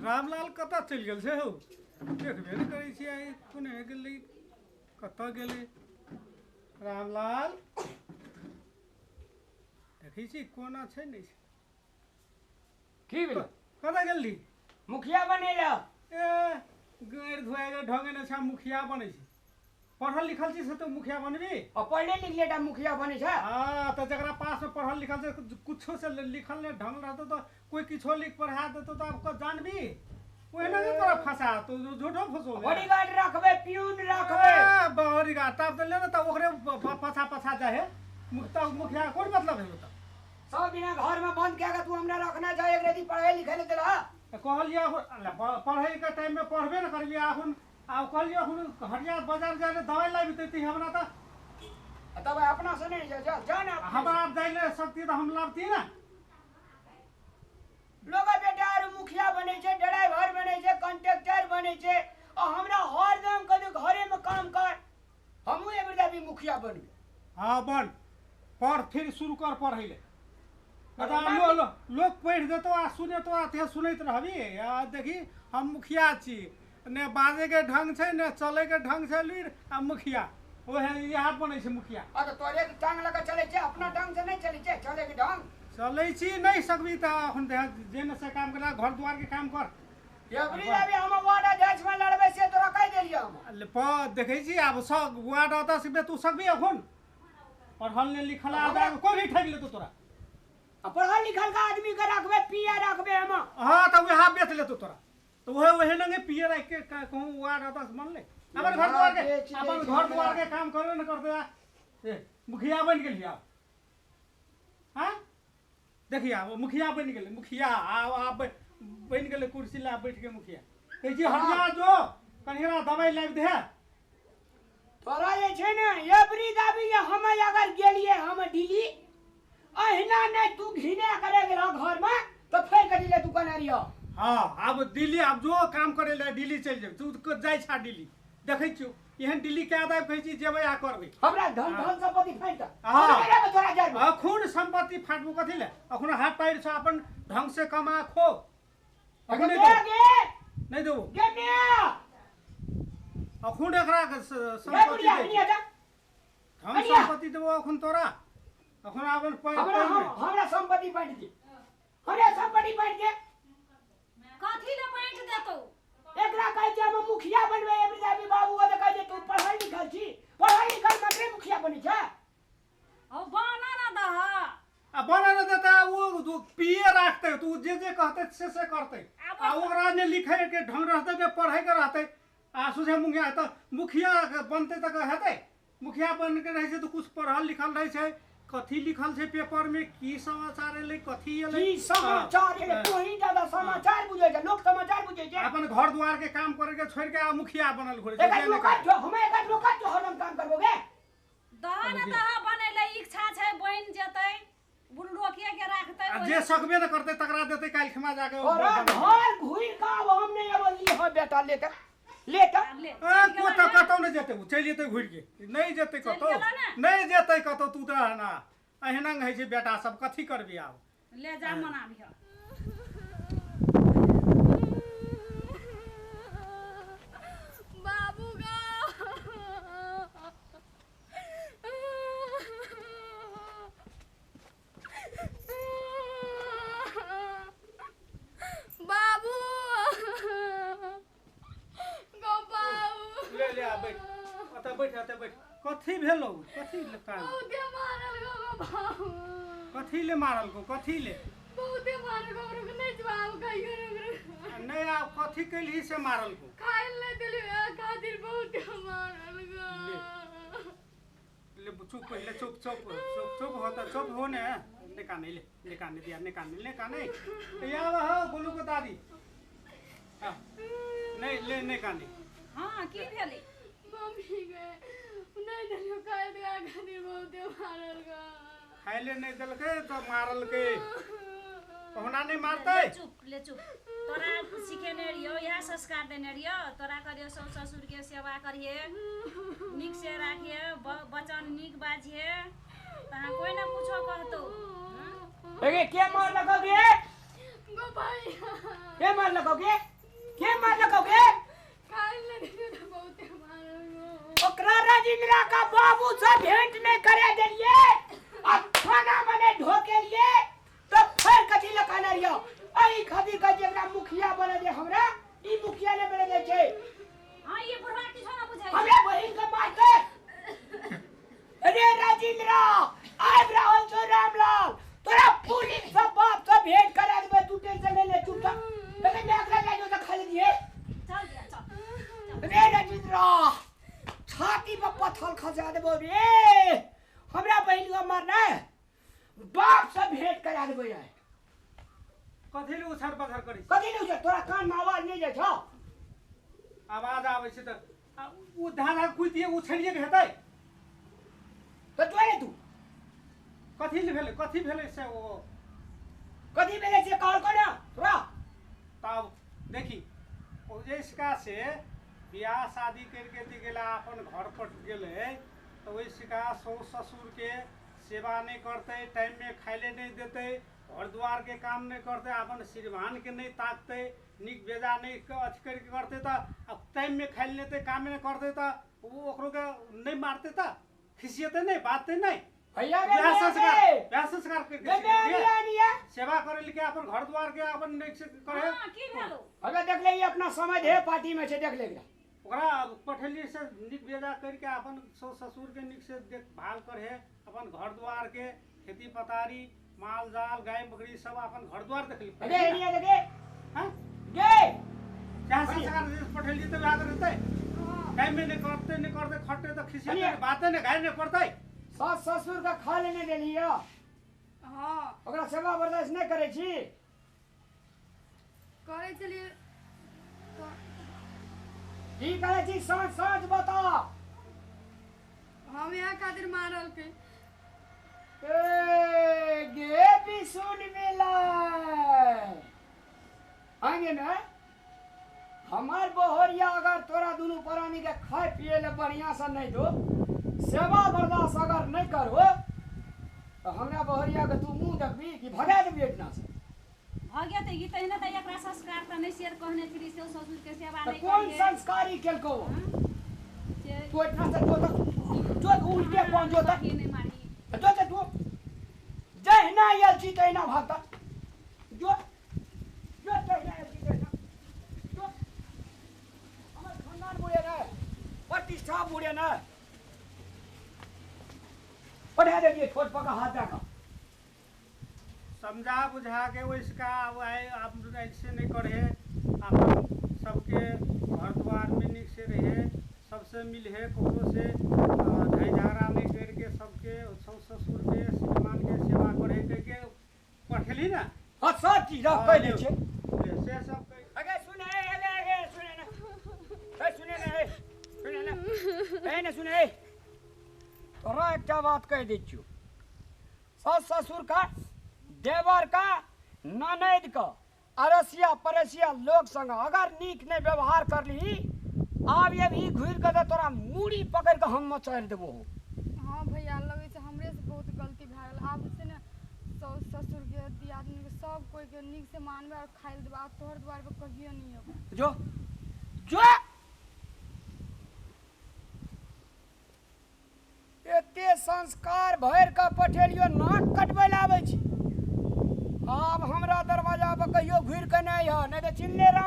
रामलाल कतऽ चलि गेल छै हौ? देखबे नहि करै छियै, आइ कोने गेलै, कतऽ गेलै रामलाल? देखै छी कोना छै नहि छै। की भेलै? कतऽ गेली? मुखिया बनेला। ए गैर धोए ढंगे नहि छै, मुखिया बनै छै। पढ़ल लिखल छी से तो मुखिया बनबी? आ पढ़ले लिखले टा मुखिया बनै छै? हाँ, तऽ जकरा पास में पढ़ल लिखल छै, कुछो से लिखल नहि ढंग रहतौ तऽ कोई किछो लिख पढ़ा देतौ तऽ आब जानबी? ओहिना नहि तोरा फंसा तो झूठो फंसो। बॉडीगार्ड रखबै, प्यून रखबै। बॉडीगार्ड तब तऽ ले ने, तऽ ओकरे पछा पछा जाइ है। मुखिया कोन मतलब है? तऽ सब दिना घर में बंद कए के तू हमरा रखना छै, एक रेती पढ़ै लिखै ले देलह? कहलियै पढ़ै के टाइम में पढ़बे ने करबी। अखन आब कहलियै अखन हटिया बाजार जाय ले दवाइ लाबि देती हमरा तऽ। तब अपना से नहीं जा जा ना। हमरा आब जाय ले सकती तऽ हम लाबती ना। लोग बेटा आर मुखिया बनै छै, ड्राइवर बनै छै, कंडक्टर बनै छै, आ हमरा हरदम कदू घरे में काम कर। हमहूँ एबरी भी मुखिया बनबै। हाँ बन, पढ़ फिर शुरू कर पढ़ै ले। लोग पढ़ि देतो आ सुनेतो आ ते सुनैत रहबी। आ देखी हम मुखिया छी, ने बाजे के ढंग छै ने चले के ढंग छै लुरि, आ मुखिया ओहे इएह बनै छै मुखिया। आ तऽ तोरे टांग लऽ कऽ चलै छै, अपना ढंग से नहि चलै छै। चले के ढंग चलै छी नहि सकबी तऽ अखन जे ने से काम करा, घर दुआर के काम कर। एबरी अभी हम वार्ड अध्यक्ष में लड़बै से तोरा कहि देलियै हम। देखै छी आब सब वार्ड अध्यक्ष में तू सकबी? अखन पढ़ल ने लिखल आदमी कोई भी ठकि लेतो तोरा। पढ़ल लिखल का आदमी के रखबै, पिया रखबै हम। हाँ तऽ वएह बेच लेतो तोरा, तऽ वह वही नंगे पिए रख के कहूँ वार्ड अध्यक्ष बनले। अपन घर द्वार के अपन घर द्वार के काम करबे न करते, ए मुखिया बनि गेलियै आब। हाँ देखिए आब मुखिया बनि गेलै, मुखिया आब आब बनि गेलै, कुर्सी लए बैठ के मुखिया। कहै छी हटिया जो कन्हिरा दवाइ लाबि दे। तोरा जे छै ने एबरी दाबी हम अगर गेलियै हम दिल्ली अहिना नहि तू घिने करे गेलह घर में तऽ फेर करी ले दुकान आरियो। हाँ आब दिल्ली आब जो काम करे ले दिल्ली चलि जेबै, तू जाइ छा दिल्ली। देखै छियौ एहन दिल्ली कए दाबि कहै छी जेबै आ करबै। हमरा धन धन संपत्ति फाटि अखून संपत्ति फाटबो कथी ले? अखून हाथ पैर छौ, अपन ढंग से कमा खो। नहीं देबो अखून एकरा संपत्ति, धन संपत्ति देबो अखून तोरा। अखून अपन हमरा संपत्ति बाँटि दे, हमरा संपत्ति बाँटि दे। कथी ले बाँटि देतौ? एकरा कहै छै हम मुखिया बनबै। एबरी जाबी बाबू ओ कहै छै तू पढ़ल लिखल छी, पढ़ल लिखल मात्रे मुखिया बनै छै? ओ बना ना दह। आ बना ना देतै ओ पिए राखतै, तू जे जे कहतै से से करतै। आ ओकरा ने लिखै के ढंग रहतै ने पढ़ै के रहतै। आ सोझे मुखिया तऽ मुखिया बनतै तऽ हेतै? मुखिया बन के रहै छै तऽ कुछ पढ़ल लिखल रहै छै। कथी लिखल छै पेपर में, की समाचार एलै, कथी एलै, की समाचार एलै? तू ही ज्यादा समाचार बुझै छै, लोक समाचार बुझै छै। अपन घर द्वार के काम करे के छोड़ के आ मुखिया बनल घुरै छै। हम एकर नौकर जो हरदम काम करबोगे। दह न दह बनैले इच्छा छै, बनि जेतै, बुलडोकिया के राखतै। आ जे सकबे न करतै तकरा देतै काल्हि खमा जाके। और घर घुरि के आब हम नहि अबली। ह बेटा लेके लेटा कतौ कतौ नहि जेतै, ओ चलि जेतै घुरि के, नहि जेतै कतौ, नहि जेतै कतौ। तू तऽ ना अहिना होइ छै बेटा सब, कथी करबी आब? ले जा मनाबिह। बाबू गा बाबू ले ले आ बैठ, अतऽ बैठ, अतऽ बैठ। कथी भेलौ? कथी ले कान? बहुते मारल गो बाबू। कथी ले मारल गो? कथी ले? बहुते मारल गो, रुक नहीं जवाब कहियो नहीं। आब कथी कैलही से मारल गो? खाइल नहीं देली खातिर बहुते मारल गो। ले चुप पहिले, चुप चुप चुप चुप हो त चुप हो ने। निकाने ले, निकाने दिया, निकाने निकाने या हो गोलू को दादी। हां नहीं ले निकाने। हाँ की भेलै? मम्मी गे नहीं देलियो खाइल खातिर बहुते मारल गो। खाइले नहीं देलकै तऽ मारलकै। कहुना नहीं मारतै? चुप ले चुप। तोरा सिखेने रहियो, इएह संस्कार देने रहियो तोरा। करियो सासु ससुर के सेवा करिहे, नीक से राखिहे, वचन नीक बाजिहे, तहाँ कोई ना कुछो कहतौ। गे के मारलक गे? गो भैया के मारलकौ गे के मारलकौ गे खाए ले देलियो तऽ बहुते मारल गो ओकरा राजेंद्रा का बाबू से भेंट नहीं करे देलिए आ खाना मने ढोकेलिए तो फिर कथी लऽ कहने रहियो एहि खातिर कहै छै एकरा मुखिया बने दे हमरा ई मुखिया नहि बने दै छै हाँ ये बुढ़वा किछो ना बुझै छै। हमरा बहिन के मारते अरे राजेंद्रा आबि रहल छौ रामलाल तोरा पुलिस सब बाप से भेंट करा देबै तू टेंशन नहि ले चुपचाप लेकिन मैं एकरा लए जो तऽ खा लेलिए चल दिया चल रे राजेंद्रा छाती पर पत्थर खसा देबो रे हमरा बहिन के मारना है बाप से भेंट करा देबै आइ कथी ले उछार पछार करै छी? कथी नहि छै तोरा कान में आवाज नहि जाइ छौ आवाज आबै छै तऽ आ उ धान धान कुदिए उछलिए के हेतै तऽ जो ने तू कथी ले भेलै कथी भेलै से ओ कथी भेलै से कहलको ने तोरा तब देखी ओ जैसका से बियाह शादी करके जे गेला अपन घर पर गेलै तऽ ओहि सिका साउस ससुरके सेवा नहि करतै टाइममे खाय लए नहि देतै घर दुआरके काम नहि करतै अपन श्रीमानके नहि ताकतै नीक बेजा नहि अथी करिके करतै तऽ आ टाइममे खाय लए लेतै कामे नहि करतै तऽ ओ ओकरोके नहि मारतै तऽ खिसियेतै नहि बाजतै नहि भैया गे वएह संस्कार गे वएह संस्कार करके गे सिखेलियै। आनिया सेवा करे के अपन घर द्वार के अपन नीक से करे हाँ की भेलो अगर देख ले ई अपना समझ है पार्टी में छै देख ले एकरा ओकरा पठेलियै से नीक बेजा करके अपन साउस ससुर के नीक से देखभाल करे अपन घर द्वार के खेती पथारी माल जाल गाय बकरी सब अपन घर द्वार देख अरे एनिया देखे हाँ गे जहाँ संस्कार से पठेलियै तऽ वएह रहतै हाँ टाइम में नहीं करते नहीं करते खटते तऽ खिसियेतै अरे। बाते नहीं गाय नहीं पड़तै सास ससुर के खा लेने देलियै हाँ ओकरा सेवा बर्दाश्त नहि करै छी करै छलियै तऽ की करै छी साँझ साँझ बता हम इएह खातिर मारलकै ए गे बिसुन मिलै आगे ने हमार बहरिया अगर तोरा दुनू प्राणी के खाए पिए ले बढ़िया से नहीं दो सेवा बर्दाश्त अगर नहीं करो तो हमरा बहरिया के तू मुंह देखबी कि भगा देबी एहिठिना से भऽ गेल तऽ ई तहिना तऽ एकरा संस्कार तऽ नहि शेयर कहने छली से ससुर के सेवा तऽ नहि कोन करिहे। संस्कारी केलको हाँ? से तू एहिठिना से जो तक जो उल्टे पाँव जो तक कहिए नहि मारही जो तो तू जहिना आयल छी तहिना भागता जो जो तहिना आयल छी तहिना जो हमर खानदान बुढ़े ने प्रतिष्ठा बुढ़े ने पढ़ा देलिए छोट पका हाथ दऽ कऽ समझा बुझा के ओइसका अब आए आप ऐसे नहीं करे अपन सबके घर द्वार में निक से रहे सबसे मिले ककरो से झै झगड़ा नहीं करके सबके साउस ससुर के श्रीमान के सेवा करे करके पठेली ना हाँ सब चीज रह कहि दै छियै से सब कहि अगे सुने अगे अगे सुने ना ए सुने ना ए सुने ना ए ने सुने ए तोरा एकटा बात कहि दै छियौ सास ससुर का देवर का ननैद का अरसिया परसिया लोक संग अगर नीक नहि व्यवहार करलिही आब ये भी घुरि कऽ तऽ तोरा मूड़ी पकड़ि कऽ हम मचड़ि देबो हाँ भैया लगै छै हमरे से बहुत गलती भए गेल आब से ने साउस ससुरके दियादनीके सब कोइके नीक से मानबै आओर खाइ लए देबै आब तोहर दुआर पर कहियो नहि अयबै जो जो एते संस्कार भरि कऽ पठेलियो नाक कटबै लए आबै छी आब हमरा दरवाजा पर कहियो घुरि कऽ नहि अइहऽ नहि तऽ चिन्हने रह।